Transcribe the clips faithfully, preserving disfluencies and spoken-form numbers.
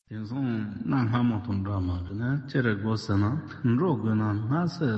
དེང་སང་གནའ་སྔ་མོ་དང་འདྲ་མ་རེད་ན། ཅི་རེད་དགོས་ཟེར་ན། འགྲོ་དགོས་ན་སྔ་སེ་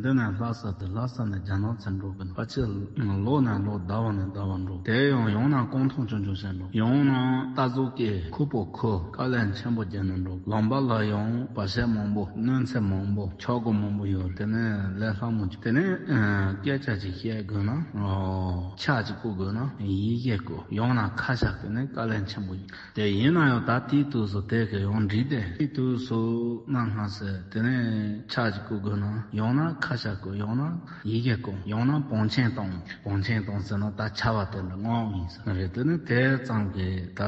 འདི་ནས་ལྷ་ས་དེ། ལྷ་ས་ནས་རྒྱ་ནག་ཚུར་འགྲོ་དགོས་ན། ཕལ་ཆེར་ལོ་ནས་ལོ། ཟླ་བ་ནས་ཟླ་བ་འགྲོ། དེ་ཡང་ཡང་ན་རྐང་ཐང་ཆུང་ཆུང་བྱས་འགྲོ། ཡང་ན་རྟ་ཟོག་གི་ཁུར་པོ་ཁུར་དཀའ་ལས་ཆེན་པོ་བརྒྱབ་ནས་འགྲོ། ལམ་བར་ལ་ཡང་བར་ཆད་མང་པོ། གནོད་འཚེ་མང་པོ། ཆག་སྒོ་མང་པོ་ཡོད་རེད། དེ་ནས་ལས་སླ་མོ་ཅིག་དེ་ནས་ཨ་སྐད་ཆ་ཅིག་བཤད་དགོས་ན། ཨོ། ཕྱག་ཅིག་བསྐུར་དགོས་ན། ཡི་གེ་བསྐུར། ཡང་ན་ཁ་ཤགས། དེ་ནས་དཀའ་ལས་ཆེན་པོ་ཡོད། དེ་ཡིན་ན་ཡང་ད་དེའི་དུས་སུ་དེ་གི་ཡང་འགྲིག་སྟེ། དེའི་དུས་སུ་གནའ་སྔ་སེ་དེ་ནས་ཕྱག་ཅིག་བསྐུར་དགོས་ན། ཡང་ན་ཁ་ཤགས་བསྐུར། ཡང་ན་ཡི་གེ་བསྐུར། ཡང་ན་བང་ཆེན་བཏང་། བང་ཆེན་བཏང་ཟེར་ན་ད་ཆར་པ་དེ་འདྲ་མངའ་ཡིན་ས་རེད། དེ་ནི་དེ་ཙམ་གྱིས་ད་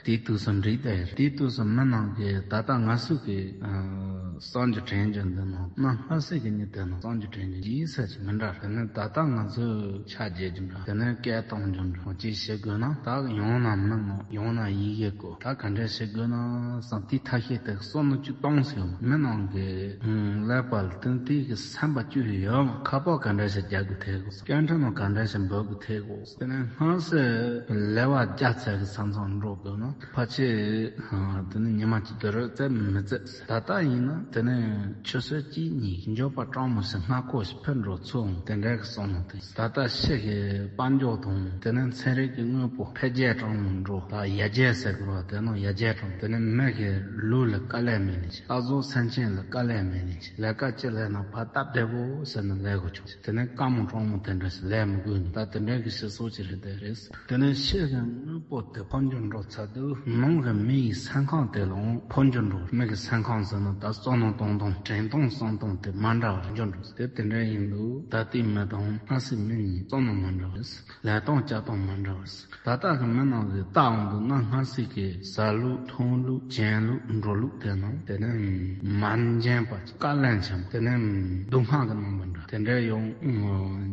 དེའི་དུས་སུ་འགྲིག་སྟེ། དེའི་དུས་སུ་མི་རྣམས་ཀྱིས་ད་ལྟ་ང་ཚོ་གི་ཨ་གསར་འགྱུར་དྲན་རྒྱུ་འདི་ནང་གནའ་སྔ་སེ་གི་མྱི་དེ་ནང་གསར་འགྱུར་དྲན་རྒྱུ་ཡིན་ས་ཅིག་མི་འདྲ། དེ་ནི་ད་ལྟ་ང་ཚོས་ཕྱག་རྒྱག་རྒྱུ་འདྲ། དེ་ནས་སྐད་གཏོང་རྒྱུ་འདྲ། ཅིག་བྱེད་དགོས་ན་ད་ཡང་ན་མི་མངགས། ཡང་ན་ཡི་གེ་བསྐུར། ད་ག་འདྲ་བྱེད་དགོས་ན་བསམ། དེའི་ཐབས་ཤེས་དེ་བསམ་བློ་ཅིག་གཏོང་ཟེར། མི་རྣམས་ཀྱི་ཨུམ་ཀླད་པ་ལ་དེ་དེ་གི་སེམས་པ་བཅུག་ཡོད་མ། ཁ་པར་ག་འདྲ་ཞིག་རྒྱག་དགོས་ཐད་གོ། སྐད་འཕྲིན་ནང་ག་འདྲ་ཞིག་འབོད་དགོས་ཐད་གོ། དེ་ནས་སྔ་སེ་ལས་བ་རྒྱག་ཚད་ཀྱི་ས་མཚམས་འགྲོ་དགོས་ན། ཕལ་ཆེར་ཨ་དེ་ནི་ཉི་མ་གཅིག་དེ་རུ་ཙམ་མི་ཚད། ད་ལྟ་ཡིན་ན་དེ་ནས་ཆུ་ཚོད་གཅིག་གཉིས་འགྱོད་པ་སྤྲང་མོ་ཞིག་སྔ་ཁོག་ཞིག་ཕེབས་འགྲོ་ཚུལ་འོང་། དེ་འདྲའི་གི་བསམ་བློ་དེ། ད་ལྟ་ཕྱི་གི་དཔལ་འབྱོར་དང་། དེ་ནས་ཚན་རིག་གི་དངོས་པོ་འཕེལ་རྒྱས་སྤྲང་མོ་འགྲོ། ད་ཡར་རྒྱས་ཟེར་དགོས་པ་དེ་ནང་ཡར་རྒྱས་སྤྲང་། དེ་ནས་མི་གི་ལུས་ལ་དཀའ་ལས་མེད་ནི་ཅིག་རྟ་ཟོག་སེམས་ཅན་ལ་དཀའ་ལས་མེད་ནི་ཅིག་ལས་ཀ་ཅི་ལས་ན་ཕར་སྟབས་བདེ་པོ་ཟེར་ནས་ལས་དགོས་བྱུང་། དེ་ནས་དཀའ་མོ་སྤྲང་མོ་དེ་འདྲ་ཞིག་ལས་མི་དགོས་ནི། ད་དེ་འདྲའི་གི་སྤྱི་ཚོགས་ཅིག་རེད། དེ་རེད། དེ་ནས་ཕྱི་གི་དངོས་པོ་དེ་འཕོ་འགྱུར་འགྲོ་ཚར་དུས། ནང་གི་མི་ཡི་སེམས་ཁམས་དེ་ལའང་འཕོ་འགྱུར་འགྲོ། མི་གི་སེམས་ཁམས་ཟེར་ན་ད་བསམ་བློ་གཏོང་སྟངས། དྲན་སྟངས་བསམ་སྟངས་དེ་མ་འདྲ་བར་འགྱུར་འགྲོ། དེ་དེ་འདྲ་ཡིན་དུས་ད་ལྟའི་མི་དང་སྔ་སེ་མི་གཉིས་བསམ་བློ་མ་འདྲ་བ། ལས་སྟངས་བྱ་སྟངས་མ་འདྲ་བ། ད་ལྟ་གི་མི་རྣམས་ཀྱིས་བལྟ་འོང་དུས་ན། སྔ་སེ་གི་བཟའ་ལུགས་འཐུང་ལུགས་གྱོན་ལུགས་འགྲོ་ལུགས་དེ་རྣམས་དེ་ནི་མ་འཇོན་པ། དཀའ་ལས་ཆེན་པོ། དེ་ནི་སྡུག་བསྔལ་གྱི་རྣམ་པ་འདྲ། དེ་འདྲ་ཡང་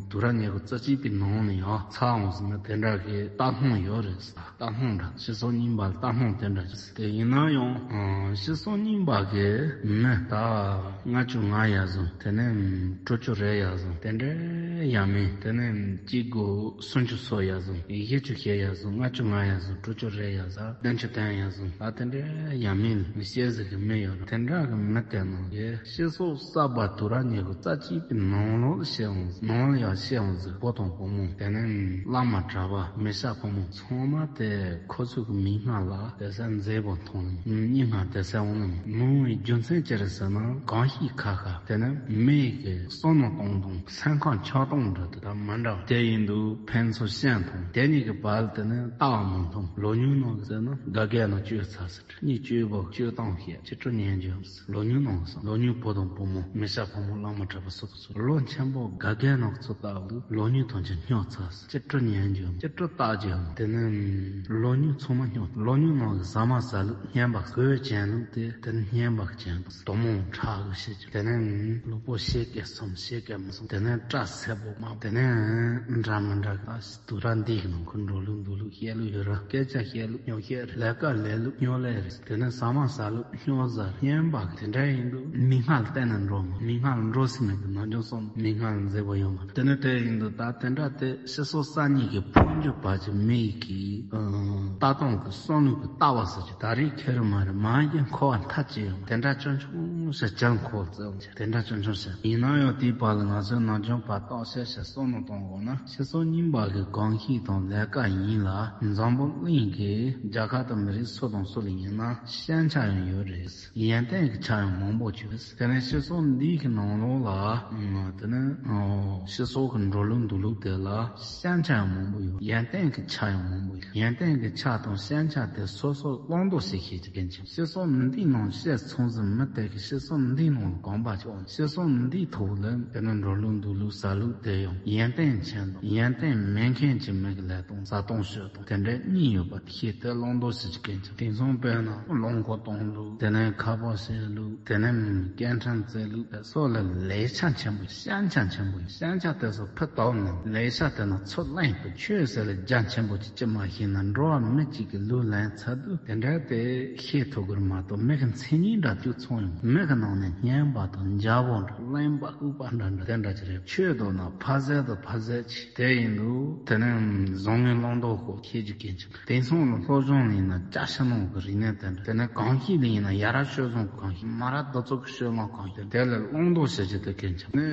དུས་རབས་ཉི་ཤུ་རྩ་གཅིག་པའི་ནང་ནས་ཡང་ཚར་འོང་ཟེར་ན་དེ་འདྲ་གི་ལྟ་སྟངས་ཡོད་རེད། ལྟ་སྟངས་འདྲ། སྤྱི་ཚོགས་རྙིང་པ་ལ་ལྟ་སྟངས་དེ་འདྲ་ཅིག་དེ་ཡིན་ན་ཡང་། ཨ་སྤྱི་ཚོགས་རྙིང་པ་གི་མི་ད་ལྔ་བཅུ་ང་ཡར་སོང་། དེ་ནས་དྲུག་ཅུ་རེ་ཡར་སོང་། དེ་འདྲའི་ཡ་མི། དེ་ནས་གཅིག་དགུ་སུམ་ཅུ་སོ་ཡར་སོང་། བཞི་བཅུ་ཞེ་ཡར་སོང་། ལྔ་བཅུ་ང་ཡར་སོང་། དྲུག་ཅུ་རེ་ཡར་སོང་། བདུན་ཅུ་དོན་ཡར་སོང་། ད་དེ་འདྲའི་ཡ་མི་ལ་བཤད་ཟིག་གི་མི་ཡོད་རེད། དེ་འདྲ་གི་མི་དེ་རྣམས་ཀྱིས་སྤྱི་ཚོགས་གསར་པ་དུས་རབས་ཉི་ཤུ་རྩ་གཅིག་པའི་ནང་ལོགས་ལ་བཤད་འོང་། ནང་ལ་ཡང་བཤད་འོང་ཟིག་བུ་དང་བུ་མོ། དེ་ནས་བླ་མ་གྲྭ་པ་མི་སྐྱ་ཕོ་མོ་ཚང་མ་དེ་ཁོ་ཚོ་གི་མིག་སྔ་ལ་དེ་ཚོ་མཛེས་པོ་མཐོང་། མིག་སྔ་དེ་ཚོ་འོང་། མི་འོང་བའི་རྒྱུ་མཚན་ཅི་རེད་ཟེར་ན། གང་ཞིག་ཁ་ཁ་དེ་ནི་མི་ཡི་གི་བསམ་བློ་གཏོང་སྟངས། སེམས་ཁམས་ཆགས་སྟངས་འདྲ་དེ་དང་མ་འདྲ་བ། དེ་ཡིན་དུས་ཕན་ཚུན་ཤེས་མཐོང་། དེ་གཉིས་ཀྱི་བར་དེ་ནི་ལྟ་བ་མི་མཐུན། ལོ་ཉུང་ནང་ཟེར་ན་དགའ་རྒྱལ་ནང་བཅོས་ཚར་ཟེར། གཉིས་བཅོས་པ་བཅོས་སྟངས་བཤད། ཅི་སྤྲོ་ཉན་རྒྱུ། ལོ་ཉུང་ནང་སོང་། ལོ་ཉུང་བུ་དང་བུ་མོ། མི་སྐྱ་ཕོ་མོ། བླ་མ་གྲྭ་པ་སོ་སོ། ལོ་ཆེན་པོ་དགའ་རྒྱལ་ནང་ཚོ་ལྟ་བུ་ལོ་ཉུང་དོན་ཆེན་སྨྱོ་ཚར། ཅི་སྤྲོ་ཉན་རྒྱུ། ཅི་སྤྲོ་ལྟ་རྒྱུ། དེ་ནི་ལོ་ཉུང་ཚང་མ་སྨྱོ། ལོ་ཉུང་ནང་གི་ཟ་མ་ཟ་ལུགས་སྨྱོན་པ། གོས་གྱོན་ལུགས་དེ་དེ་ནི་སྨྱོན་པ་གྱོན། དོ་མོ་ཁྲག་གི་ཤེས་ཀྱི། དེ་ནི་ལུས་པོ་ཤེས་ཀྱི་སོང་། ཤེས་ཀྱི་མི་སོང་། དེ་ནི་སྐྲ་སེར་པོ་མ། དེ་ནི་འདྲ་མི་འདྲ་གི། དུས་རབས་འདི་གི་ནང་གི་འགྲོ་ལུགས་འདུག་ལུགས་བཤད་ལུགས་ཡོད་ར། སྐད་ཆ་བཤད་ལུགས་སྨྱོ་བཤད་རེད། ལས་ཀ་ལས་ལུགས་སྨྱོ་ལས་རེད། དེ་ནས་ཟ་མ་ཟ་ལུགས་སྨྱོ་ཟ་སྨྱོན་པ་དེ་འདྲ་ཡིན་དུས་མིག་སྔ་ལ་བལྟས་ན་འགྲོ་མ། མིག་སྔ་ལ་འགྲོ་སྲིད་མེད་དུ་ནམ་རྒྱུན་སོང་། མིག་སྔ་ལ་མཛེས་པོ་ཡོད་མ་རེད། དེ་ནས་དེ་ཡིན་དུས་ད་དེ་འདྲ་དེ་སྤྱི་ཚོགས་གསར་རྙིང་གི་འཕོ་འགྱུར་བར་གྱི་མི་ཡི་གི་ལྟ་སྟངས་ཀྱི་བསམ་བློ་གི་ལྟ་བ་ཟེར་གྱི་ད་རེས་ཁེར་མ་རེད། མ་ཡིན་འཁོར་བ་མཐའ་གཅིག་ཡོང་། དེ་འདྲ་ཆུང་ཆུང་ཞིག་ཅང་འཁོར་བ་བརྩི་འོང་། དེ་འདྲ་ཆུང་ཆུང་ཞིག་ཡིན་ན་ཡང་དེའི་བར་ལ་ང་ཚོས་ནམ་རྒྱུན་བར་བརྟག་དཔྱད་བྱས་བསམ་བློ་གཏོང་དགོས་ན། སྤྱི་ཚོགས་རྙིང་པ་གི་གོམས་གཤིས་དང་ལས་ཀ་ཡིན་ལ། འཛམ་བུ་གླིང་གི་རྒྱལ་ཁབ་དང་མི་རིགས་སུ་དང་སུ་ལ་ཡིན་ན་ཞན་ཆ་ཡང་ཡོད་རེད། ཡོན་ཏན་གྱི་ཆ་ཡང་མང་པོ་ཡོད། དེ་ནས་སྤྱི་ཚོགས་འདིའི་གི་ནང་ལོགས་ལ་དེ་ནས་སྤྱི་ཚོགས་ཀྱི་འགྲོ་ལུགས་འདུག་ལུགས་དེ་ལ་ཞན་ཆ་ཡང་མང་པོ་ཡོད། ཡོན་ཏན་གྱི་ཆ་ཡང་མང་པོ་ཡོད། ཡོན་ཏན་གྱི་ཆ་དང་ཞན་ཆ་དེ་སོ་སོ་བླང་དོར་བྱེད་ཤེས་ཀྱི་མཁན་ཆེན། སྤྱི་ཚོགས་འདིའི་ནང་བཤད་ཚང་ཟིན་མི་དེ་གི་སྤྱི་ཚོགས་འདིའི་ནང་ལ་གོམས་པ་ཆོག་སྤྱི་ཚོགས་འདིའི་ཐོག་ལ་དེ་ནི་འགྲོ་ལུགས་འདུག་ལུགས་ཟ་ལུགས་དེ་ཡང་ཡོན་ཏན་ཅན་དང་ཡོན་ཏན་མེད་མཁན་གྱི་མི་གི་ལས་སྟངས་ཟ་སྟངས་སྤྱོད་སྟངས་དེ་འདྲ་གཉིས་ཡོད་པ་དེ་ཤེས་ཏེ་བླང་དོར་བྱེད་ཀྱི་མཁན་ཆེན། དེང་སང་དཔེར་ན་རླངས་འཁོར་གཏོང་ལུགས། དེ་ནས་ཁ་པར་བྱེད་ལུགས། དེ་ནས་སྐད་འཕྲིན་བཙལ་ལུགས་སོགས་ལ་ལས་ཆ་ཆེན་པོ་ཞན་ཆ་ཆེན་པོ་ཞན་ ཆ་དེ་ཚོ་ཕུ་བཏབ་ནས་ལས་ཤག་དེ་ན་ཚུར་གླེང་དུ། ཆོས་ཟེར་ལ་རྒྱ་ཆེན་པོ་ཅིག་ཅི་མ་ཤེས་ན། འགྲོ་བ་མི་གཅིག་གི་ལུས་ལེན་ཚར་དུས་དེ་འདྲ་དེ་ཤེས་ཐུབ་ཀྱི་རེད་མ་གཏོགས། མི་གི་མཚན་ཉིད་འདྲ་རྒྱུ་ཚང་ཡོང་། མི་གི་ནང་ནས་སྙན་པ་དང་འཇའ་པོ་འདྲ། གླེན་པ་ལྐུགས་པ་འདྲ་འདྲ་དེ་འདྲ་ཅིག་རེད། ཆོས་དོ་ན་ཕ་ཟད་དུ་ཕ་ཟད་ཅིག་དེ་ཡིན་དུས། དེ་ནས་བཟང་ངན་བླང་དོར་ཁོ་ཤེས་རྒྱུ་གལ་ཆེན། དེང་སང་ལ་སློབ་སྦྱོང་ལ་ཡིན་ན་སྐྱ་ཤ་ནང་གི་རིག་གནས་དེ་འདྲ། དེ་ནས་གང་ཤེས་ལ་ཡིན་ན་ཡ་རབས་སྤྱོད་བཟང་གི་གང་ཤེས། མ་རབས་འདི་ཚོ་གི་སྤྱོད་ལམ་གང་ཤེས། དེ་ལས་བླང་དོར་ཤེས་རྒྱུ་དེ་གལ་ཆེན། ནི་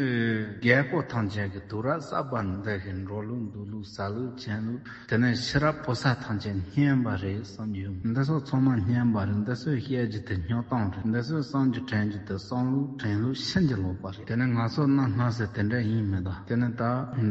རྒད་པོ་ཐམས་ཅད་ཀྱི་དུས་རབས་གསར་པ་འདི་གི་འགྲོ་ལུགས་འདུག་ལུགས་ཟ་ལུགས་འཆང་ལུགས། དེ་ནས་ཕྱི་རབས་བུ་ཚ་ཐམས་ཅད་སྙན་པ་རེད་བསམ་རྒྱུ། འདི་ཚོ་ཚང་མ་སྙན་པ་རེད། འདི་ཚོས་བཤད་རྒྱུ་དེ་སྨྱོ་གཏམ་རེད། འདི་ཚོས་བསམ་རྒྱུ་དྲན་རྒྱུ་དེ་བསམ་ལུགས་དྲན་ལུགས་ཕྱིན་ཅི་ལོག་པ་རེད། དེ་ནས་ང་ཚོ་གནའ་སྔ་ས་དེ་འདྲ་ཡིན་མི་གདའ། དེ་ནས་ད་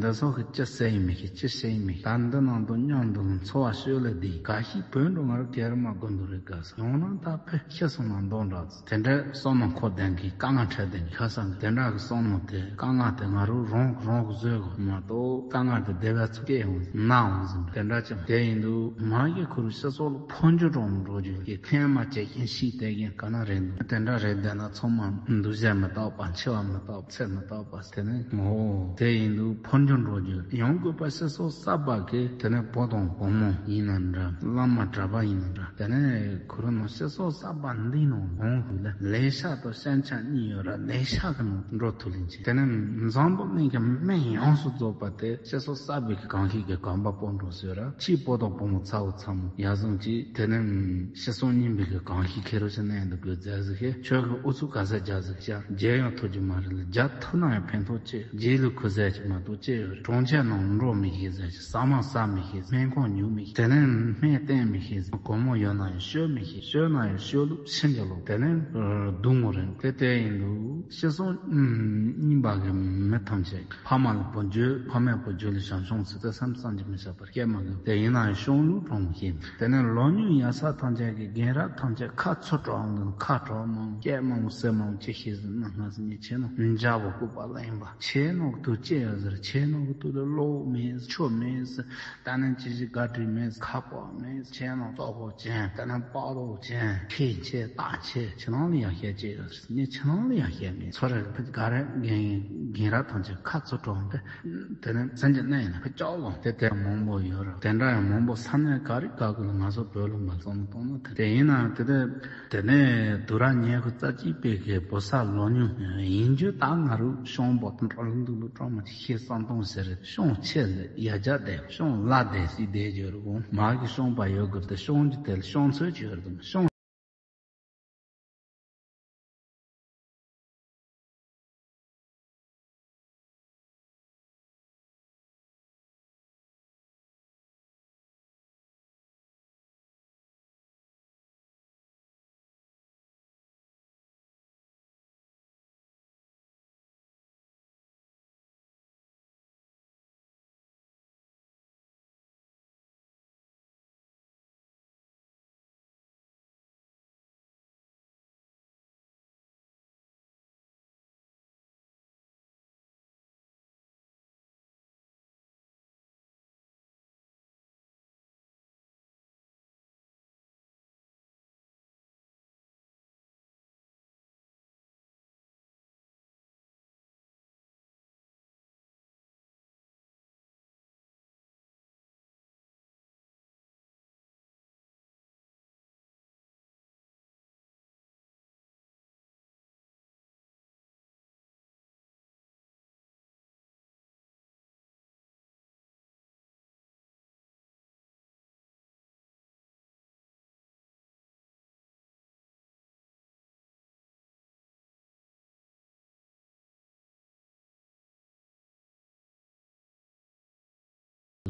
འདི་ཚོ་གི་ཅི་ཟེར་ཡིན་མི་ཤེས། ཅི་བཤད་ཡིན་མི་ཤེས། ད་འདི་ནང་དུ་མཉམ་དུ་འཚོ་བ་ཤོད་ལེ་འདི་ག་ཤི་བོད་འགྲོ་ང་རུ་གེར་མ་དགོན་དུ་རེ་དགའ་ས་ཡོང་ན། ད་ཕེ་ཤི་སོང་ན་མདོག་འདྲ་ཚོ་དེ་འདྲ་བསམ་མནོ་འཁོར་ལྡན་གི་དཀའ་ངལ་འཕྲད་ལྡན་གི་ཁ་སང་གི་དེ་འདྲ་གི་བསམ་མནོ་དེ། དཀའ་ངལ་དེ་ང་རུ་རང་རང་གི་བཟོས་གི་མ་གཏོགས། དཀའ་ངལ་དེ་སྡེ་བ་ཚོ་སྐྱེ་ཡོང་ཟིན་དེ་འདྲ་ཅིག་དེ་ཡིན་དུས། མ་གི་ཁུ་རུ་ཤི་སོགས་ལ་འཕོ་འགྱུར་འགྲོ་འགྲོ་རྒྱུ་གི་ཐེངས་མ་བྱེད་མཁན་ཤིག་དེ་གིན་ག་ན་རེད་འདུག་དེ་འདྲ་རེད་བསྡད་ན་ཚང་མ་འདུ་བྱེད་མི་རྟག་པ། འཆི་བ་མི་རྟག་པ། ཚེ་མི་རྟག་པ། དེ་ནས་ངོ་། དེ་ཡིན་དུས་འཕོ་འགྱུར་འགྲོ་རྒྱུ་ཡང་དགོས་པ། ཤི་སོགས་གསར་པ་གི་དེ་ནས་བུ་དང་བུ་མོ་ཡིན་ན་འདྲ། བླ་མ་གྲྭ་པ་ཡིན་ན་འདྲ། དེ་ནས་ཁོ་རང་ནང་ཤི་སོགས་གསར་པ་འདི་ནང་ལོངས་དུས་ལ་ལས་ཤག་དང་ཤན་ཆ་གཉིས་ཡོད་ར། ལས་ཤག་གི་ནང་འགྲོ་ཐུབ་ལེན་ཆེ། དེ་ནས་འཛམ་བུ་གླིང་གི་སྨན་ཡོངས་སུ་རྫོགས་པ་དེ་ཤི་སོགས་གསར་པའི་གི་གང་ཤེས་ཀྱི་གོམ་པ་སྤོ་འགྲོ་ཟེར་ར། ཕྱིའི་བུ་དང་བུ་མོ་ཚ་བོ་ཚ་མོ་ཡ་བཟང་གྱིས་དེ་ནས་ཤི་སོགས་རྙིང་པའི་གི་གང་ཤེས་ཁེ་རོ་ཤི་ནས་འདུག་དགོས་མཛད་ཟིག་ཤེ། ཁྱོད་ཀྱི་ཨུ་ཚུགས་ག་ས་རྒྱག་ཟིག་ཤ། རྒྱལ་ཡང་ཐུབ་ཀྱི་མ་རེད་ལ། རྒྱ་ཐུབ་ན་ཡང་ཕན་ཐོགས་ཅི། རྗེས་ལུས་ཁུ་ཟས་ཀྱི་མ་གཏོགས་ཅི་ཡོད་རེད། གྲོང་ཁྱེར་ནང་འགྲོ་མི་ཤེས་ཟེར་ཞིག་ཟ་མ་ཟ་མི་ཤེས། སྨན་ཁང་ཉུལ་མི་ཤེས། དེ་ནས་སྨན་བསྟེན་མི་ཤེས། སྒོར་མོ་ཡོད་ན་ཡང་ཤོད་མི་ཤེས། ཤོད་ན་ཡང་ཤོད་ལུགས་ཕྱིན་ཅི་ལོག་དེ་ནས་སྡུག་བསྔལ་རེད། དེ་ལྟ་ཡིན་དུས་ཤི་སོགས་རྙིང་པ་གི་མི་ཐམས་ཅད་ཕ་མ་ལ་བུ་འགྱུར། ཕ་མས་བུ་འགྱུར་ལ་བྱམས་སྐྱོང་ཚུལ་དེ་བསམ་བསམ་གྱིས་མི་ཁྱབ་པ། སྐྱེས་མ་གི་དེ་ཡིན་ན་ཡང་ཤོང་ལུགས་གྲོང་ཤེས། དེ་ནས་ལོ་ཉུང་ཡ་ས་ཐམས་ཅད་ཀྱི་རྒན་རབས་ཐམས་ཅད་ཁ་ཚུར་དྲངས་འདུག་ཁ་དྲངས་མང་སྐད་མང་སེ་མང་ཅི་ཤེས་ཟིན་ན། སྔ་ས་ཉི་ཆེ་ནོ་འཇའ་བོ་ལྐུགས་པ་གླེན་པ། ཆེ་ནོ་གི་དུ་ཅི་ཡོད་ཟེར། ཆེ་ནོ་གི་དུ་ལ་གློག་མེད། ཆུ་མེད། ད་ནི་ཅི་ཞིག་ག་དྲི་མེད། ཁ་པོ་མེད། ཆེ་ནོ་ཙོག་པོ་ཅན། ད་ནི་པགས་རོགས་ཅན། ཁེ་ཆེ་ཏག་ཆེ། ཆེ་ནང་ལ་ཡང་ཤེས་ཅི་ཡོད་ཟེར། ཉི་ཆེ་ནང་ལ་ཡང་ཤེས་མེད། ཚོ་རེ་ག་རེ་རྒན་རབས་ཐམས་ཅད་ཁ་ཚུར་དྲངས་ཏེ། དེ་ནས་སེམས་ཀྱི་གནས་ཡིན་ན་ཕར་ལྕོག་ལོང་དེ་དེ་མང་པོ་ཡོད་རེད། དེ་འདྲ་ཡང་མང་པོ་ས་གནས་ག་རེ་ག་གུ་ལ་ང་ཚོ་བོད་ལུང་པ་བསམ་བློ་གཏོང་ན། དེ་དེ་ཡིན་ན་དེ་དེ་དེ་ནས་དུས་རབས་ཉི་ཤུ་རྩ་གཅིག་པའི་གི་བོད་ས་ལོ་ཉུང་ཡིན་རྒྱུ། ད་ང་རུ་ཤོང་པོ་འགྲོ་ལུགས་འདུག་ལུགས་གྲོགས་མ་ཅིག་ཤེས་བསམ་གཏོང་ཟེར་རེད། ཤོང་ཆེ་ལ་ཡ་རྒྱ་དེ་ཤོང་ལ་དེ་སྲིད་དེ་བརྗོད་རུ་འོང་མ་གི་ཤོང་པ་ཡོད་དགོས་ཏེ། ཤོང་རྒྱུ་དེ་ལ་ཤོང་ཚོད་ཅིག་ཡོད་དམ་ཤོང་།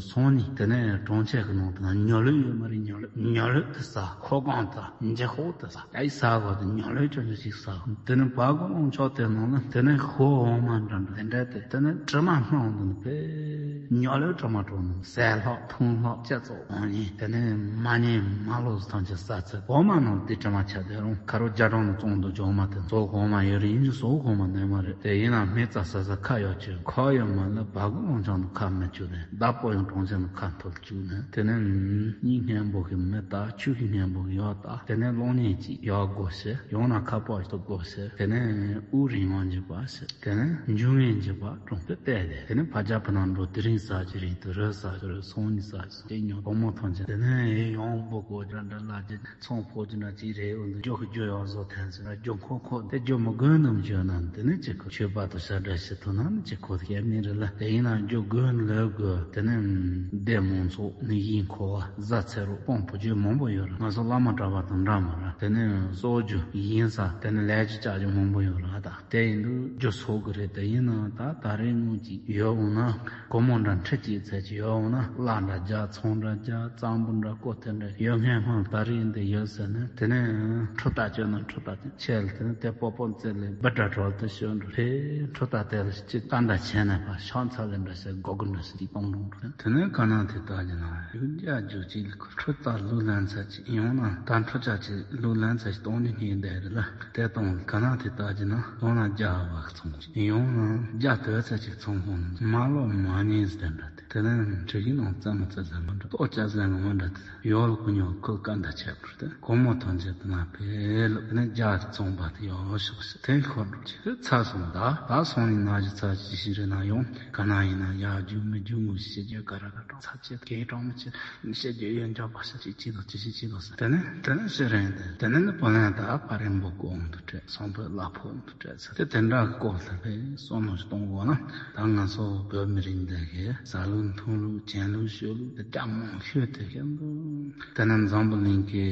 སོང་ནས་དེ་ནས་གྲོང་ཁྱེར་གྱི་ནང་དུ་ན་ཉོ་ལོས་ཡོད་མ་རེད། ཉོ་ལོས་ཉོ་ལོས་དེ་ཟ། ཁོ་གང་ད་འཇེ་ཁོག་དེ་ཟ། ཨའི་ཟ་གོ་དེ་ཉོ་ལོས་ཅོ་ཅོ་ཞིག་ཟ། དེ་ནས་བ་གོ་ལོང་ཆོག་དེ་ནང་ན་དེ་ནས་ཁོ་འོ་མ་འདྲ་འདྲ་དེ་འདྲ་དེ་དེ་ནས་དྲི་མ་སྣང་དུ་ནི་པས་ཉོ་ལོས་དྲི་མ་གྲོགས་ནང་ཟས་ལྷག་འཐུང་ལྷག་སྤྱི་ཚོགས་འོང་ཉིན་དེ་ནས་མ་ཉན་མ་ལོ་ཐམས་ཅད་ས་ཚད་འོ་མ་ནང་དེ་དྲི་མ་ཆ་དེ་རུང་ཁ་རོ་རྒྱ་གྲོང་ནས་བཙོང་དུ་འཇོག་མ་དེ་ཚོ་འོ་མ་ཡོད་རེད། ཡིན་གྱི་སོ་འོ་མ་ནས་མ་རེད། དེ་ཡིན་ན་མི་ཙ་ས་ས་ཁ་ཡོད་ཅིག་ཁ་ཡོད་མ་ལ་བ་གོ་ལོང་ཆང་དུ་ཁ་མི་བཅུག་དེ་བདག་པོ་ཡང་གྲོང་ ཅན་ཁ་འཐོར་བཅུག་ནས། དེ་ནས་གཉིད་སྙན་པོ་གི་མི་ལྟ། ཆོས་ཀྱི་སྙན་པོ་གི་ཡག་ལྟ། དེ་ནས་གློག་བརྙན་གཅིག་ཡག་དགོས་ཤེས། ཡང་ན་ཁ་པར་ཞིག་དགོས་ཤེས། དེ་ནས་དབུགས་རིང་བ་འཇུག་པ་ཤེས། དེ་ནས་འབྱུང་བའི་འཇུག་པ་གྲོང་དུ་བལྟས་ཏེ། དེ་ནས་ཕ་ཇ་ཕ་ནང་འགྲོ། དེ་རིང་ཟ་རྒྱུ་རིང་དུ། རོ་ཟ་རྒྱུ་རོ། སང་ཉིན་ཟ་རྒྱུ་ཉོ། བུ་མོ་ཐམས་ཅད། དེ་ནས་ཡང་འབུ་གོ་འདྲ་འདྲ་ལ་རྒྱུ། ཚོང་ཕོ་རྒྱུ་འདྲ་ཅིག་རེད། འོ་འདི་རྒྱུ་གི་རྒྱུ་ཡག་བཟོ་ཐན་ཟེར་ན། རྒྱུ་མཁོ་མཁོ་དེ། རྒྱུ་མི་དགོས་ནམ་ཞོན་ན་དེ་ནི་ཅི་ཁོ། ཆོས་པ་དང་ཤ་འདྲ་ཞིག་ཐུག་ན་ནི་ཅི་ཁོ། དེ་མི་རེད་ལ། དེ་ཡིན་ན་རྒྱུ་དགོས་ལོས་དགོས། དེ་ནི་སྡེ་མང་ཚོགས་ནི་ཡིན་ཁོ་བ། བཟའ་ཚེ་རོགས་སྤོང་པོ་རྒྱུ་མང་པོ་ཡོད་ར། ང་ཚོ་བླ་མ་གྲྭ་པ་དང་འདྲ་མོ་ར། དེ་ནི་གསོག་རྒྱུ་ཡིན་ས། དེ་ནི་ལས་རྒྱུ་བཅག་རྒྱུ་མང་པོ་ཡོད་ར། ད་དེ་ཡིན་དུས་རྒྱུ་ཚོགས་གི་རེད། དེ་ཡིན་ན་ད་ད་རེས་ངོས་ཀྱི་ཡོད་འོང་ན། སྒོར་མོ་འདྲ་ཁྲི་གཅིག་ཙམ་ཅིག་ཡོད་འོང་ན། གླ་འདྲ་རྒྱག་ཚོང་འདྲ་རྒྱག་གཙང་པོ་འདྲ་བསྐོ་དེ་འདྲ་ཡོད་མཁན་ཧང་ད་རེས་འདི་ཡོད་ཟེར་ནས། དེ་ནས་འཕྲུལ་རྟ་བཅོས་ན་འཕྲུལ་རྟ་དེ་ཆད་ལ། དེ་ནས་དེ་སྤོ་སྤོ་རྩེ་ལས་སྦི་དྲ་གྲོལ་དུ་ཤོར་འགྲོ། དེ་འཕྲུལ་རྟ་དེ་ལ་ཅིག་ལྟ་འདྲ་བྱས་ནས་ཕར་ཤོག་ཚ་ལས་འདྲ་ཟེར། སྒོ་གུ་འདྲ་ཟེར་ཅིག་གཏོང་རུང་འགྲོ། དེ་ནས་ག་ན་དེ་ལྟ་རྒྱུ་ན་ཡུལ་རྒྱ་རྒྱུག་ཅིག་ལ་འཕྲུལ་རྟ་ལུག་ལན་ཚ་ཅིག་ཡོང་ན། ད་འཕྲུལ་ཆ་ཅིག་ལུག་ལན་ཚ་ཅིག་གཏོང་རྒྱུ་སྙིང་འདོད་རེད་ལ། དེ་གཏོང་ག་ན་དེ་ལྟ་རྒྱུ་ན་གཏོང་ན་རྒྱ་བ་ཚོང་ཡོང་ན་རྒྱ་དོད་ཚ་ཅིག་ཚོང་ཁོང་མ་ལོ་མ་ཉིན་ཟེར་འདྲ། དེ་ནས་འབྲི་གི་ནང་རྩ་མ་རྩ་ཟ་མ་འདྲ། ལྟོ་ཅག་ཟ་ང་མ་འདྲ། དེ་ཡོལ་ཀུ་ཉོ་ཁོ་ཀ་འདྲ་ཆད་པར་དེ་སྒོར་མོ་ཐམས་ཅད་དེ་ན་འཕེལ་ལོ། དེ་ནས་རྒྱ་ཚོང་པ་དེ་ཡོང་ཤོག་ཟེར། དེ་ཁོ་འགྲོ་ཆེ་ཚ་སོང་། ད་ད་སོང་ནི་ན་རྒྱུ་ཚ་ཅི་ཞིག་རེད་ན་ཡོང་། ག་ན་ཡིན་ན་ཡག་རྒྱུ་མི་རྒྱུ་ངུ་ཤེས་རྒྱུ་ག་ར་ག་གྲོང་ཚ་ཅེ་གེ་གྲོང་མི་ཅེ་ཤེས་རྒྱུ་ཡོན་ཆབ་པ་ཤ་ཅི་ཅི་དོ་ཅི་ཞིག་ཅི་དོ་ཟེར། དེ་ནས་དེ་ནས་ཤེས་རན་དེ། དེ་ནས་ནི་བུ་ལན་ད་ཕ་རན་པོ་གོང་དུ་སྤྲད། སོང་པོའི་གླ་ཕོགས་དེ་ཚོ་དེ་འདྲ་གི་སྐོར་ལ་བས་བསམ་བློ་གཏོང་དགོས་ན། ད་ང་ཚོ་བོད་མི་རིགས་འདི་གའི་ཟ་ལུགས་འཐུང་ལུགས་གྱོན་ལུགས་ཤོད་ལུགས་དེ་རྒྱ་མང་ཤོས་དེ་གའི་འདུག་དེ་ནས་འཛམ་བུ་གླིང་གི་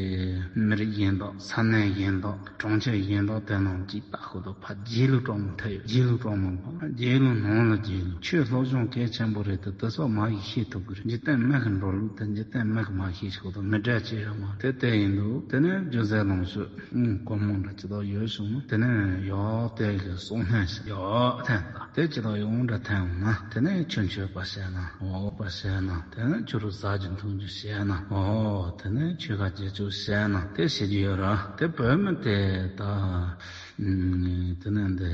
མི་རིགས་གཞན་དག་ས་གནས་གཞན་དག་གྲོང་ཁྱེར་གཞན་དག་དེ་རྣམས་ཀྱིས་ལྟ་ཁོ་ཐག་ཕར་རྗེས་ལུས་སྤྲོ་མོ་ཐལ་ཡོད། རྗེས་ལུས་སྤྲོ་མོ་པ་རྗེས་ལུས་ནང་ལ་རྗེས་ལུས། ཆོས་སློབ་སྦྱོང་གལ་ཆེན་པོ་རེད་དེ། དེ་ཚོ་མ་གིས་ཤེས་ཐུབ་ཀྱི་རེད། འཇིག་རྟེན་མི་གི་འགྲོ་ལུགས་དེ་འཇིག་རྟེན་མི་གི་མ་ཤེས་ཤིག་ཁོ་ཐག་མི་འདྲ་ཅི་ཡོད་མ་དེ་དེ་ཡིན་འདུག་དེ་ནས་སྒྱུ་རྩལ་ལོངས་སྤྱོད། ཨུམ། སྒོར་མོ་འདྲ་ཅི་ལྟར་ཡོད་བྱུང་ན། དེ་ནས་ཡོག་དེ་གི་གསོག་སྣོན་ཞིག་ཡོག་ཐན་ད་དེ་ཅི་ལྟར་ཡོང་འདྲ་ཐན་འོང་ན། དེ་ནས་ཆུ་མཆོད་པ་བྱས་ན། འོག་པ་བྱས་ན། དེ་ནས་ཆུ་རུ་ཟ་རྒྱུ་འཐུང་རྒྱུ་བྱས་ན། འོ། དེ་ནས་ཆོས་ཁ་རྗེས་ཆོག་བྱས་ན་དེ་བྱེད་རྒྱུ་ཡོད་ར། དེ་བོད་མི་དེ་ད་དེ་ནས་འདི་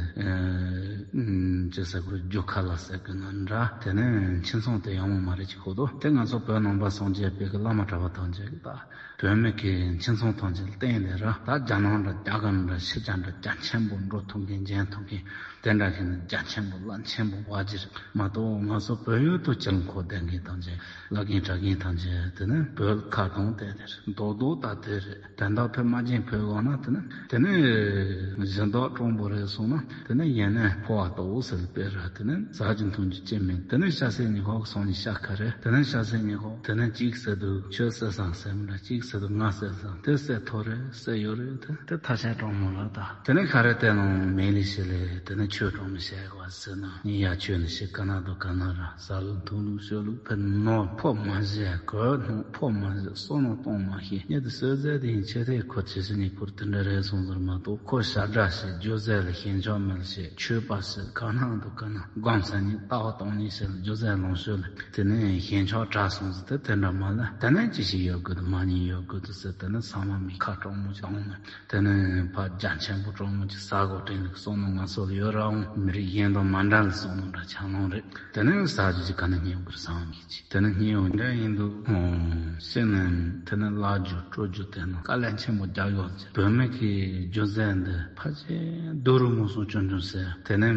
ཅི་ཟེར་དགོས། རྒྱུ་ཁ་ལ་ཟེར་གི་ན་འདྲ། དེ་ནས་ཁྱིམ་ཚང་དེ་ཡག་མོ་མ་རེད་ཅིག་ཁོ་ཐག་དེ་ང་ཚོ་བོད་ནང་པ་སངས་རྒྱས་པའི་གི་བླ་མ་གྲྭ་པ་ཐམས་ཅད་ཀྱི་ད། བོད་མི་གི་ཁྱིམ་ཚང་ཐམས་ཅད་ལ་བརྟེན་ནས་ར། ད་རྒྱ་ནག་འདྲ་རྒྱ་གར་འདྲ་ཕྱི་རྒྱལ་འདྲ་རྒྱ་ཆེན་པོ་འགྲོ་ཐུབ་མཁན་འཇོན་ཐུབ་མཁན་དེ་འདྲ་གི་ནི་རྒྱ་ཆེན་པོ་བླ་ཆེན་པོ་བ་ཅི་རེད་མ་གཏོགས། ང་ཚོ་བོད་ཡུལ་དུ་ཅི་ལ་མཁོ་ལྡན་མཁན་ཐམས་ཅད་བླ་རྒན་གྲྭ་རྒན་ཐམས་ཅད་དེ་ནི་བོད་ཁ་གཏོང་དེ་དེ་རེད། རྡོག་རྡོག་ད་དེ་རེད། དོན་དག་ཕེབས་མ་བྱིན་ཕེབས་འོང་ན་དེ་ནི་དེ་ནི་གཞན་དག་གྲོང་པོ་རེད་སོང་ན། དེ་ནས་ཡན་ནས་ཕོ་བ་ལྟ་བུ་ཟེར་སྤེལ་ར། དེ་ནས་ཟ་རྒྱུ་འཐུང་རྒྱུ་ཅི་མིན། དེ་ནས་ཤ་ཟད་ཉི་ཤོག་སོང་ནས་ཤ་ཁ་རེད། དེ་ནས་ཤ་ཟད་ཉི་ཤོག་དེ་ནས་གཅིག་ཟེར་དུས་ཆོས་ཟེར་སང་ཟེར་མི་འདྲ། གཅིག་ཟེར་དུས་ང་ཟེར་སང་དེ་ཟེར་ཐོ་རེད་ཟེར་ཡོད་རེད། དེ་དེ་ཐ་ཤལ་གྲོང་མོ་ལ་ད་དེ་ནས་ཁ་རེ་དེ་ནང་མེ་ལི་ཤི་ལེ། དེ་ནས་ཆོས་གྲོང་མོ་བཤད་ག་བ་ཟེར་ན་ཉི་ཡ་ཆོས་ནི་ཤི་ག་ན་དུ་ག་ན་ར། ཟ་ལུགས་འཐུང་ལུགས་ཤོད་ལུགས་ཕེ་ནོ་ཕོ་མ་བཞེས་གོས་ནོ་ཕོ་མ་བཞེས་སོ་ནོ་གཏོང་མ་ཤེས་ཉེ་དུ་སོས་ཟེར་དེ་ཡིན་ཆེ་དེ་ཁོ་ཆེ་ཤི་ཉི་ཁུར་དེ་འདྲ་རེད་སོང་ཟེར་མ་གཏོགས། ཁོ་ཤ་འདྲ་ཞིག་སྒྱུ་རྩལ་ལ་ཞེན་ཆོག་མེད་ཞིག་ཆོས་པ་ཞིག་ག་ན་འདུག་ག་ན་སྒོམ་ས་ཉིད་ལྟ་བ་གཏོང་ཉིད་ཞིག་ལ་སྒྱུ་རྩལ་ལོངས་སྤྱོད་ལ་དེ་ནས་ཞེན་ཆོག་དྲག་སོང་ཟེར་དེ་དེ་འདྲ་མ་ལ་དེ་ནས་ཅི་ཞིག་ཡོད་དགོས་འདུག་མ་ཉིད་ཡོད་དགོས་འདུག་ཟེར། དེ་ནས་ཚང་མ་མི་ཁ་གྲོང་མོ་ཞིག་འོང་ནས་དེ་ནས་ཕ་རྒྱ་ཆེན་པོ་གྲོང་མོ་ཅིག་ས་གོ་དྲན་ལུགས་སོང་ནོ་ང་ཚོ་ལ་ཡོད་ར་འོང་། མི་རིགས་གཞན་དང་མ་འདྲ་ལ་སོང་ནོ་འདྲ་ཆགས་ནོ་རེད། དེ་ནས་ཟ་རྒྱུ་ཅིག་ག་ནས་རྙེད་དགོས་རེད་བསམ་གི། དེ་ནི་སྙིང་འོ་འདྲ་ཡིན་འདུག་ཤེས་ནས་དེ་ནི་བླ་རྒྱུ་སྤྲོ་རྒྱུ་དེ་ནི་དཀའ་ལས་ཆེན་པོ་རྒྱག་ཡོད་ཅེས། བོད་མི་གི་སྒྱུ་རྩལ་འདི་ཕལ་ཆེར་སྡུག་རུ་མོ་སོང་ཆུང་ཆུང་ཟེར། དེ་ནི་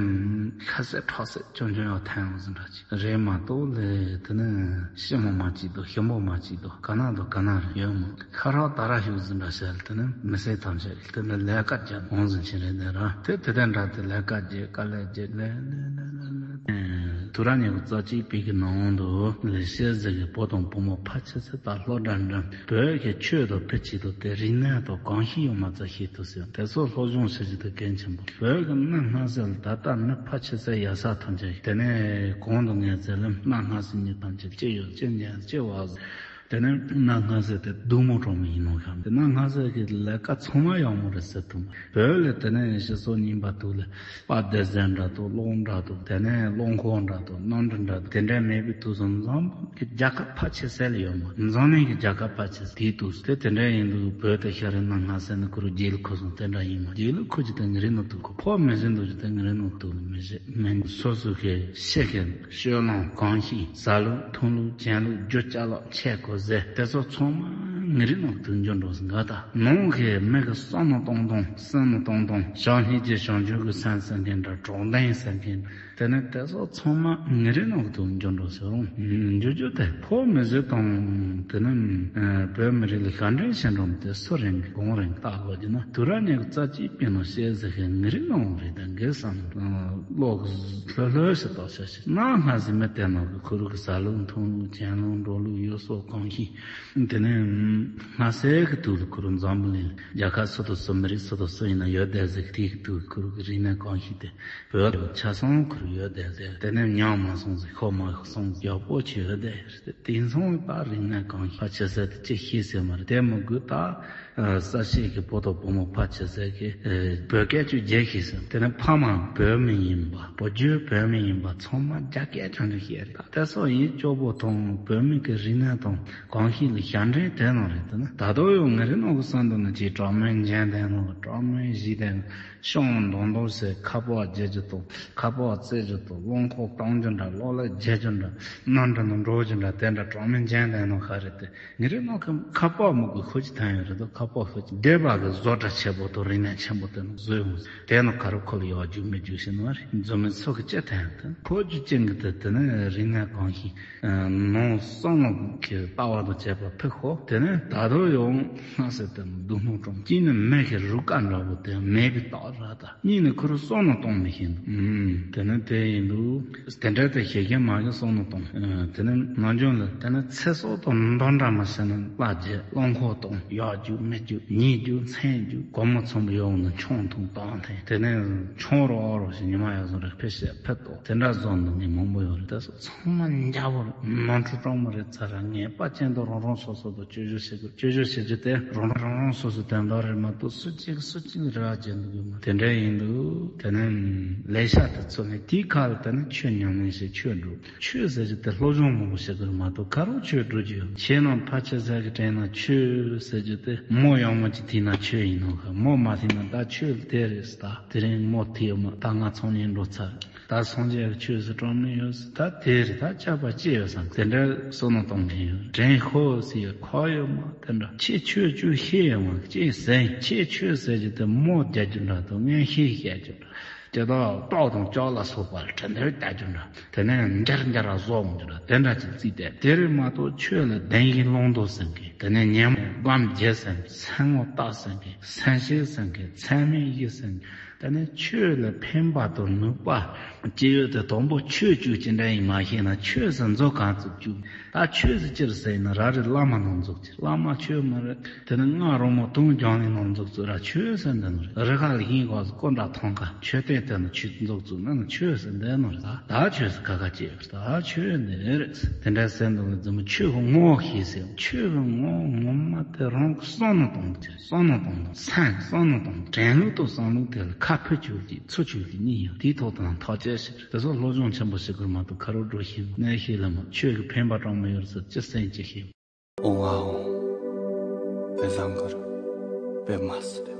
ཤ་ཟད་ཁྲག་ཟད་ཆུང་ཆུང་ཡོད་ཐལ་ཡོང་ཟིན་འདྲ་ཅིག་རེད་མ་གཏོགས་ལས། དེ་ནི་ཤི་མོ་མ་གཅིག་འདུག་ཤི་མོ་མ་གཅིག་འདུག་ག་ན་འདུག་ག་ན་རེ་ཡོད་མོ། ཁ་རག་ད་ར་ཤུགས་ཟིན་འདྲ་ཟེར། དེ་ནི་མི་སེར་ཐམས་ཅད་དེ་ནི་ལས་ཀ་རྒྱག་འོང་ཟིན་ཆེ་རེད་དེ་ར། དེ་དེ་དེ་འདྲ་དེ་ལས་ཀ་རྒྱག་དཀའ་ལས་རྒྱག་ལས་ལས་ལས་ལས་ལས། དུ་ར་ཉི་ཤུ་རྩ་གཅིག་པའི་གི་ནང་དུ་ལས་བྱེད་ཟེར་གི་བོད་དང་བུ་མོ་ཕལ་ཆེར་ཚེ་ད་ལྷོ་འདྲ་འདྲ་བོད་ཀྱི་ཆོས་དང་ཕལ་ཆེར་དུ་དེ་རིག་གནས་དང་གང་ཤེས་ཡོད་མ་རྩ་ཤེས་ཐུབ་ཟེར། དེ་ཚོ་སློབ་སྦྱོང་བྱེད་རྒྱུ་དེ་གལ་ཆེན་པོ། བོད་ཀྱི་གནའ་སྔ་ས་ལ་ད་ལྟ་མི་ཕལ་ཆེར་ཚེ་ཡ་ས་ཐམས་ཅད་དེ་ནས་གོང་དུ་ངས་ཟེར་ལ་གནའ་སྔ་ས་ཉིད་ཐམས་ཅད་ཅི་ཡོད་ཅི་ཉན་ཅི་བ། དེ་ནས་གནའ་སྔ་ས་དེ་སྡུག་མོ་གྲོང་མི་ཡིན་ནོ་ཤག་དེ་གནའ་སྔ་ས་གི་ལས་ཀ་ཚང་མ་ཡག་མོ་རེད་ཟེར་ཐུབ་མ་རེད། བོད་ལ་དེ་ནས་ཕྱི་སོ་རྙིང་པ་དུ་ལ་དཔལ་ལྡན་ཟེར་འདྲ་དུ་ཀློང་འདྲ་དུ་དེ་ནས་ཀློང་ཁོག་འདྲ་དུ་གནམ་གྲུ་འདྲ་དུ་དེ་འདྲ་མེད་པའི་དུས་སུ་འཛམ་བུ་གི་རྒྱལ་ཁབ་ཕལ་ཆེ་ས་ལ་ཡོད་མ་རེད། འཛམ་གླིང་གི་རྒྱལ་ཁབ་ཕལ་ཆེ་ས་དེའི་དུས་སུ་དེ་དེ་འདྲ་ཡིན་དུས་བོད་དེ་ཤར་རི་གནའ་སྔ་ས་ནས་ཁུ་རུ་རྗེས་ལ་ཁུ་སོང་དེ་འདྲ་ཡིན་མ་རྗེས་ལ་ཁུ་ཅི་དེ་ངི་རི་ནོ་དུ་ཁུ་ཕོ་མི་ཟིན་དུ་ཅི་དེ་ངི་རི་ནོ་དུ་མི་ཟེར། མི་སོ་སོ་གི་ཤེས་མཁན་སྤྱོད་ལམ་གོམས་གཤིས་བཟའ་ལུགས་འཐུང་ལུགས་གྱོན་ལུགས་རྒྱུ་ཅ་ལག་ཆས་གོས་ཟས་དེ་ཚོ་ཚང་མ་ངི་རི་ནང་དུ་འཇོག་འགྲོ་ཟིན་ག་ད་ནང་གི་མི་གི་བསམ་མནོ་གཏོང་སྟངས་བསམ་མནོ་གཏོང་སྟངས་བྱང་སྙིང་རྗེ་བྱང་ཆུབ་ཀྱི་སེམས་ཟེར་མཁན་འདྲ་གྲོགས་ལྡན་ཟེར་མཁན་འདྲ་དེ་ནི་དེ་ཚོ་ཚང་མ་ངི་རི་ནང་དུ་འཇོག་འགྲོ་ཟེར་རུང་འཇོག་རྒྱུ་དེ་ཕོ་མི་ཟེར་དང་དེ་ནི་བོད་མི་རིགས་ལ་ཤ་འདྲེན་བྱེད་འགྲོ་མི་དེ་སུ་རིང་གི་གང་རིང་བལྟ་དགོས་ཀྱི་ན་དུ་ར་ཉེ་གི་རྩ་གཅིག་པའི་ནང་བཤད་ཟེར་མཁན་ངི་རི་ནང་རེད་དང་གེ་བསམ། ལོག་ལྷོད་ལྷོད་ཞིག་བཏགས་ཤག་ཤིག་གནའ་སྔ་ཟིན་མི་དེ་ནང་གི་ཁུ་རུ་གི་ཟ་ལུགས་འཐུང་ལུགས་གྱོན་ལུགས་འགྲོ་ལུགས་ཡུལ་སྲོལ་གོམས་གཤིས། དེ་ནས་སྔ་སེ་གི་དུས་ལ་ཁུ་རུ་འཛམ་བུ་གླིང་རྒྱལ་ཁབ་སུ་དང་སུ་མི་རིགས་སུ་དང་སུ་ཡིན་ན་ཡོད་བསྡད་ཟིག་དེའི་གི་དུས་ཁུ་རུ་གི་རིག་གནས་གོམས་གཤིས་དེ་བོད་ལ་ཆ་ཚང་ཁུ་རུ་ཡོད་བསྡད་ཟིག་དེ་ནས་ཉམས་མ་སོང་ཟིག་ཤོར་མ་སོང་ཟིག་ཡག་པོ་ཆེ་ཡོད་བསྡད་ཡོད་རེད། དེང་སང་ད་རིག་གནས་གོམས་གཤིས་ཕལ་ཆེ་ས་དེ་ཅི་ཤེས་ཟེར་མ་རེད། དེ་མི་དགོས་ད། ཨ་གསར་བཤད་ཀྱི་བུ་དང་བུ་མོ་ཕལ་ཆེ་ས་གི་ཨ་བོད་སྐད་ཅིག་བརྗེད་ཤེས་ཟེར། དེ་ནས་ཕ་མ་བོད་མི་ཡིན་པ་བུ་རྒྱུད་བོད་མི་ཡིན་པ་ཚང་མ་རྒྱ་སྐད་ཆུང་ཆུང་བཤད་རེད། ད་དེ་སོགས་ཡིན་སྐྱོ་པོ་དང་བོད་མི་གི་རིག་གནས་དང་གོམས་གཤིས་ལ་ཞབས་འདྲེན་དེ་ནང་རེད། དེ་ན་ད་དུང་ཡང་ངའི་རིག་ནང་གི་བསམ་དོན་ནི་ཅིག་གྲོགས་མོའི་འཇོན་ལྡན་ནང་གི་གྲོགས་མོའི་གཞི་ལྡན་ཤོང་མདོག་མདོག་ཟེར་ཁ་པར་རྒྱག་རྒྱུ་དང་ཁ་པར་རྩེད་རྒྱུ་དང་རླངས་འཁོར་གཏོང་རྒྱུ་འདྲ་གློག་ཀླད་རྒྱག་རྒྱུ་འདྲ་གནམ་གྲུ་ནང་འགྲོ་རྒྱུ་འདྲ་དེ་འདྲ་གྲོགས་མོའི་འཇོན་ལྡན་ནང་ག་རེད་དེ། ངའི་རིག་ནང་གི་ཁ་པར་མི་དགོས་ཁོ་ཅི་ཐོན་ཡོད་རེད་དོ། ཁ་པར་ཁོ་ཅི་སྡེ་བ་གི་བཟོ་གྲྭ་ཆེ་པོ་དང་རིག་གནས་ཆེན་པོ་དེ་ནང་བཟོས་ཡོང་། དེ་ནང་ག་རུ་ཁོ་ལ་ཡག་རྒྱུ་མི་རྒྱུ་ཞིག་ནོ་རེད། འཛོམས་མི་ཚོ་གི་ཅི་ཐོན་ཡོད་དེ་ཁོ་རྒྱུ་ཅན་གི་དེ་དེ་ནི་རིག་གནས་གང་ཞིག་ནང་བསམ་བློ་གི་ལྟ་བ་དང་བཅས་པ་ཕུག་ཤོག་དེ་ནི་ད་དུང་ཡང་སྣང་སྲིད་དེ་སྡུག་སྣང་སྐྲོམ་གཅིག་ནི་མེ་གི་རུ་ཀ་འདྲ་བོ་དེ་མེད་པའི་རྟགས་ར་ད། གཉིས་ནི་ཁོ་རང་བསམ་བློ་གཏོང་མི་ཤེས་འདུག་ཨུམ། དེ་ནི་དེ་ཡིན་འདུག་དེ་འདྲ་དེ་ཞེ་ཞེ་མ་གི་བསམ་བློ་གཏོང་། ཨུམ། དེ་ནི་ནམ་རྒྱུན་ལ་དེ་ནི་ཚེ་སྲོག་དང་འདྲ་འདྲ་མ་བྱས་ན་གླ་རྒྱུ་རླངས་འཁོར་གཏོང་ཡག་རྒྱུ་མི་རྒྱུ་ཉེས་རྒྱུ་མཚན་རྒྱུ་སྒོར་མོ་ཚོམ་ཡོང་ནི་ཆང་འཐུང་བཏང་ཐེངས་དེ་ནི་ཆང་རོགས་ཨོ་རོགས་ཞིག་ཉི་མ་ཡག་བཟོ་རེ་ཕེ་ཤེ་ཕེ་ཏོ་དེ་འདྲ་བཟོ་འདུག་ནི་མང་པོ་ཡོད་རེད། ད་སོ་ཚང་མ་འཇའ་བོར་ནོར་འཁྲུལ་སྤྲང་མོ་རེད། ཚ་ར་ངས་པ་ཅན་དུ་རང་རང་སོ་སོ་དུ་སྐྱོ་སྦྱོང་བྱེད་དགོས། སྐྱོ་སྦྱོང་བྱེད་རྒྱུ་དེ་རང་རང་རང་རང་སོ་སོ་དོན་དག་རེད་མ་གཏོགས་སུ་གཅིག་སུ་གཅིག་རེ་བ་བྱེད་འདུག་ཡོད་མ་དེ་འདྲ་ཡིན་འདུག་དེ་ནས་ལས་ཤག་དེ་ཚོ་ནས་དེའི་ཁ་ལ་དེ་ནས་ཆོས་ཉམས་ལེན་བྱེད་ཆོས་སྒྲུབ། ཆོས་ཟེར་རྒྱུ་དེ་སློབ་སྦྱོང་མང་པོ་བྱེད་དགོས་རེད་མ་གཏོགས་ག་རུ་ཆོས་སྒྲུབ་རྒྱུ་ཡོད། ཁྱེད་རྣམས་ཕལ་ཆེར་ཟ་གི་དྲན་ན་ཆོས་ཟེར་རྒྱུ་དེ་མོ་ཡག་མོ་ཅིག་ཐིག་ན་ཆོས་ཡིན་ནོ་ག་མོ་མ་ཐིག་ན་ད་ཆོས་དེ་རེད་ཟེར། ད་དེ་རིང་མོ་ཐིག་ཡོད་མ་ད་ང་ཚང་ཉིན་འགྲོ་ཚར། ད་སངས་རྒྱས་ཀྱི་ཆོས་སུ་གྲངས་མེད་ཡོད་ཟེར། ད་དེ་རེད། ད་ཅག་པ་ཅི་ཡོད་བསམ་དེ་འདྲ་བསམ་བློ་གཏོང་མཁན་ཡོད། དྲན་ཤོག་ཟེར་ཡ་ཁོ་ཡོད་མ་དེ་འདྲ། ཁྱེད་ཆོས་ཆོས་ཤེས་ཡོད་མ་ཅི་ཟེར། ཁྱེད་ཆོས་ཟེར་རྒྱུ་དེ་མོ་རྒྱག་རྒྱུ་འདྲ་དང་ངན་ཤེས་བཤད་རྒྱུ་འདྲ། དེ་དག་ལྟོགས་དང་ལྕགས་ལ་སོགས་པ་ལ་གྲི་མདེའུ་རྒྱག་རྒྱུ་འདྲ། དེ་ནས་འཇར་འཇར་བཟོ་འོང་རྒྱུ་འདྲ་དེ་འདྲ་ཅིག་བརྩིས་ཏེ། དེ་རེད་མ་གཏོགས་ཆོས་ལ་བདེན་བཞི་བླང་དོར་ཟེར་མཁན། དེ་ནས་ཉོན་མོངས་སྒོམ་རྒྱུ་ཟེར་མཁན། སེམས་ངོ་རྟོགས་ཟེར་མཁན། སེམས་ཤེས་ཟེར་མཁན། སེམས་མེད་བཞི་ཟེར་མཁན། དེ་ནས་ཆོས་ལ་ཕན་པ་དང་ནུས་པ་ཅི་ཡོད་དེ་དང་པོ་ཆོས་བཅུ་ཅི་འདྲ་ཡིན་མ་ཤེས་ན་ཆོས་སུ་མཛོ་གང་བཙུགས་བཅུག་ད་ཆོས་སུ་ཅིར་ཟེར་ན་ར་རི་བླ་མ་ནང་འཛུགས་ཀྱི་བླ་མ་ཆོས་མ་རེད། དེ་ནས་སྔགས་རོལ་མོ་དུང་རྒྱང་ནས་ནང་འཛུགས་བཙུགས་ར་ཆོས་ཟེར་འདི་ནོ་རེད། རི་ཁ་ལ་ཧིན་གོག་སུ་ཀོ་འདྲ་ཐོང་ཁ་མཆོད་རྟེན་དེ་ནི་ཆོས་འཛུགས་བཙུགས་ན་ནི་ཆོས་ཟེར་འདི་ནོ་རེད། ད་ད་ཆོས་སུ་ཁ་ཁ་ཅི་ཡོད་ད་ཆོས་འདི་རེད། དེ་འདྲ་ཟེར་འདུག་ལ་འཛིན་མོ་ཆོས་ཀྱི་ངོ་བོ་ཤེས་ཟེར། ཆོས་ཀྱི་ངོ་བོ་ངོ་མ་དེ་རང་གི་བསམ་བློ་གཏོང་རྒྱུ། བསམ་བློ་གཏོང་དང་སེམས་བསམ་བློ་གཏོང་དང་དྲན་ལུགས་དང་བསམ་ལུགས་དེ་ལ་ཁ་ཕུ་བཅུག་གི་ཚུར་བཅུག་གི་གཉིས་ཡོད། དེའི་ཐོག་དང་ཐག་བཅད་ཞིག་དེ་ཚོ་སློབ་སྦྱོང་ཆེན་པོ་ཞིག་དགོས་མ་གཏོགས་ཁ་རོག་འགྲོ་ཤེས་གནས་ཤེས་ལ་མ་ཆོས་ཀྱི་ཕན་པ་གྲངས་མེད་ཡོད་ཟེར་ཅི་སེམས་ཅི་ཤེས། ཨོ་ཨའོ། བེ་བཟང་གར་བེ་མ་སི་རེ།